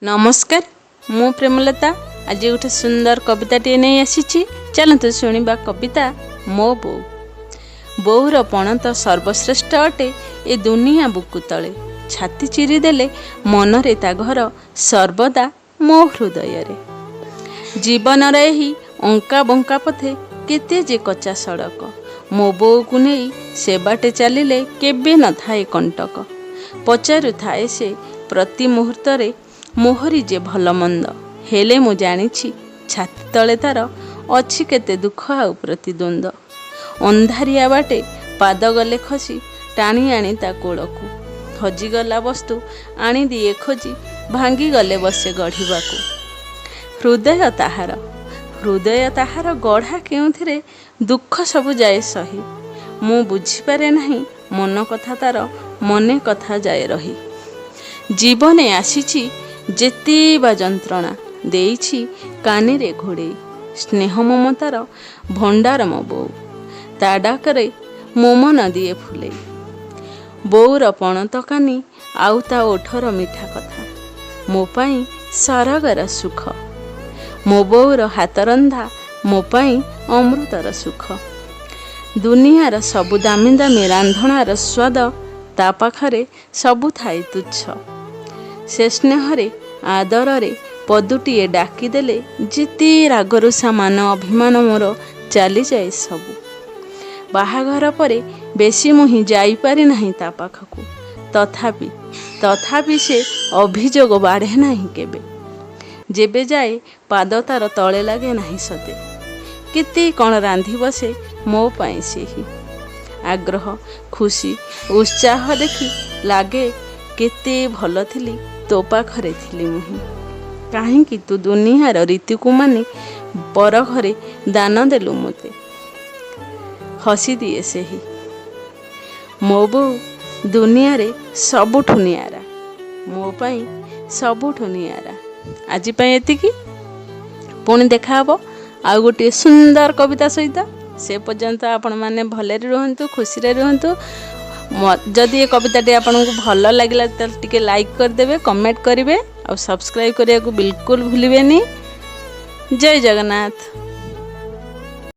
ନମସ୍କାର, ମୁଁ ପ୍ରେମଲତା। ଆଜି ଗୋଟେ ସୁନ୍ଦର କବିତାଟିଏ ନେଇ ଆସିଛି। ଚାଲନ୍ତୁ ଶୁଣିବା କବିତା ମୋ ବୋଉ। ବୋଉର ପଣତ ସର୍ବଶ୍ରେଷ୍ଠ ଅଟେ ଏ ଦୁନିଆ ବୁକୁ ତଳେ। ଛାତି ଚିରିଦେଲେ ମନରେ ତା ଘର ସର୍ବଦା ମୋ ହୃଦୟରେ। ଜୀବନର ଏହି ଅଙ୍କା ବଙ୍କା ପଥେ କେତେ ଯେ କଚା ସଡ଼କ, ମୋ ବୋଉକୁ ନେଇ ସେ ବାଟେ ଚାଲିଲେ କେବେ ନଥାଏ କଣ୍ଟକ। ପଚାରୁଥାଏ ସେ ପ୍ରତି ମୁହୂର୍ତ୍ତରେ ମୋହରି ଯେ ଭଲ ମନ୍ଦ, ହେଲେ ମୁଁ ଜାଣିଛି ଛାତି ତଳେ ତାର ଅଛି କେତେ ଦୁଃଖ ଆଉ ପ୍ରତିଦ୍ୱନ୍ଦ୍ୱ। ଅନ୍ଧାରିଆ ବାଟେ ପାଦ ଗଲେ ଖସି ଟାଣି ଆଣି ତା କୋଳକୁ, ହଜିଗଲା ବସ୍ତୁ ଆଣିଦିଏ ଖୋଜି, ଭାଙ୍ଗିଗଲେ ବସେ ଗଢ଼ିବାକୁ। ହୃଦୟ ତାହାର ଗଢ଼ା କେଉଁଥିରେ, ଦୁଃଖ ସବୁ ଯାଏ ସହି। ମୁଁ ବୁଝିପାରେ ନାହିଁ ମନ କଥା ତାର, ମନେ କଥା ଯାଏ ରହି। ଜୀବନେ ଆସିଛି ଯେତେ ବା ଯନ୍ତ୍ରଣା, ଦେଇଛି କାନିରେ ଘୋଡ଼େଇ। ସ୍ନେହ ମମତାର ଭଣ୍ଡାର ମୋ ବୋଉ, ତା ଡାକରେ ମୋ ମନ ଦିଏ ଫୁଲେଇ। ବୋଉର ପଣତ କାନି ଆଉ ତା ଓଠର ମିଠା କଥା ମୋ ପାଇଁ ସରଗର ସୁଖ। ମୋ ବୋଉର ହାତ ରନ୍ଧା ମୋ ପାଇଁ ଅମୃତର ସୁଖ। ଦୁନିଆର ସବୁ ଦାମୀ ଦାମୀ ରାନ୍ଧଣାର ସ୍ୱାଦ ତା ପାଖରେ ସବୁ ଥାଏ ତୁଚ୍ଛ। ସେ ସ୍ନେହରେ ଆଦରରେ ପଦୁଟିଏ ଡାକିଦେଲେ ଯେତେ ରାଗରୁଷା ମାନ ଅଭିମାନ ମୋର ଚାଲିଯାଏ ସବୁ। ବାହାଘର ପରେ ବେଶୀ ମୁହିଁ ଯାଇପାରି ନାହିଁ ତା ପାଖକୁ, ତଥାପି ସେ ଅଭିଯୋଗ ବାଢ଼େ ନାହିଁ କେବେ। ଯେବେ ଯାଏ ପାଦ ତାର ତଳେ ଲାଗେ ନାହିଁ ସତେ। କେତେ କ'ଣ ରାନ୍ଧି ବସେ ମୋ ପାଇଁ ସେହି। ଆଗ୍ରହ, ଖୁସି, ଉତ୍ସାହ ଦେଖି ଲାଗେ କେତେ ଭଲ ଥିଲି ତୋ ପାଖରେ ଥିଲି ମୁହିଁ। କାହିଁକି ତୁ ଦୁନିଆର ରୀତିକୁ ମାନି ପର ଘରେ ଦାନ ଦେଲୁ ମୋତେ? ହସିଦିଏ ସେହି। ମୋ ବୋଉ ଦୁନିଆରେ ସବୁଠୁ ନିଆରା, ମୋ ପାଇଁ ସବୁଠୁ ନିଆରା। ଆଜି ପାଇଁ ଏତିକି। ପୁଣି ଦେଖାହବ ଆଉ ଗୋଟିଏ ସୁନ୍ଦର କବିତା ସହିତ। ସେ ପର୍ଯ୍ୟନ୍ତ ଆପଣମାନେ ଭଲରେ ରୁହନ୍ତୁ, ଖୁସିରେ ରୁହନ୍ତୁ। ଯଦି ଏ କବିତାଟି ଆପଣଙ୍କୁ ଭଲ ଲାଗିଲା, ତାହେଲେ ଟିକେ ଲାଇକ୍ କରିଦେବେ, କମେଣ୍ଟ କରିବେ ଆଉ ସବସ୍କ୍ରାଇବ୍ କରିବାକୁ ବିଲକୁଲ ଭୁଲିବେନି। ଜୟ ଜଗନ୍ନାଥ।